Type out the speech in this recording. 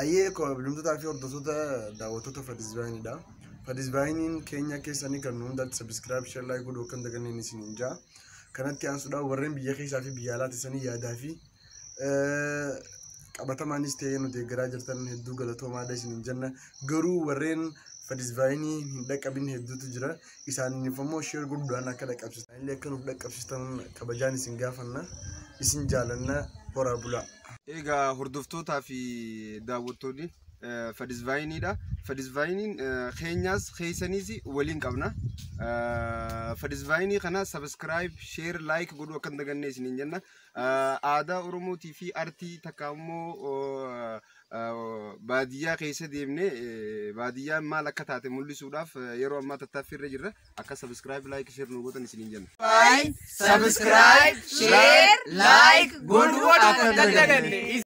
Ayyee, kabajamtootaa fi hordoftoota, daawwattoota Fadisbaayiniidha. Fadisbaayiniin keenya keessanii kan nu hundaatti subscribe, share, like godhuu akka hin daganneen isiniin jaa. Kanatti aansuudhaan warreen biyya keessaa fi biyya alaa teessanii yaadaa fi qabatamaanis ta'ee nu deeggaraa jirtan hedduu galatoomaadha isiniin jenna. Garuu warreen Fadisbaayinii hin dhaqqabin hedduutu jira. Isaaniif immoo share godhuudhaan akka dhaqqabsiistan illee akka nuuf dhaqqabsiistan kabajaan isin gaafanna. Isin jaalanna, horaa bulaa. Egaa hordoftootaa fi daawwattoonni Fadisvaayiniidha. Fadisvaayiniin keenyaas keessaniis waliin qabna. Fadisvaayinii kana subscribe, share, like godhuu akka hin daganne isiniin jenna. Aadaa Oromootii fi artii takka immoo baadiyyaa keessa deemnee baadiyyaan maal akka taate mul'isuudhaaf yeroo ammaa tattaaffii irra jirra. Akka subscribe, like, share nu gootan isiniin jenna. Subscribe, share, like godhuu akka hin daganne.